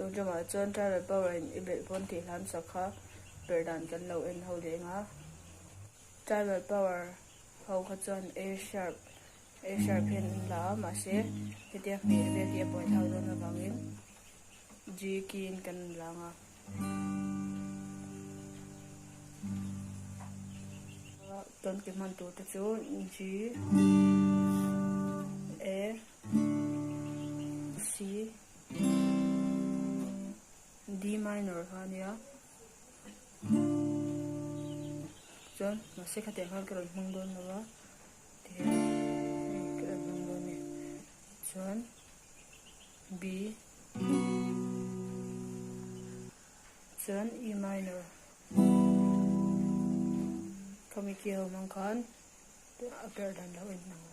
Tun ṭamah chuan Tribal Power in i belh pawn tih hlan sak kha per dan kan lo en ho leh ang a. Tribal Power ho kha chuan A sharp A sharp hian an la a, mahse hetia hmeh vel hi a buai thlak dawn avangin G key in kan la ang a. Tawn ki hman tur te chu G, A, C, D minor kha a nia. Chuan mahse khatiang khan ka rawn hmang dawn lo a, tihian hei ka rawn hmang dawn a ni. Chuan B chuan E minor khami key ho hmang khan a perh dan lo en ang.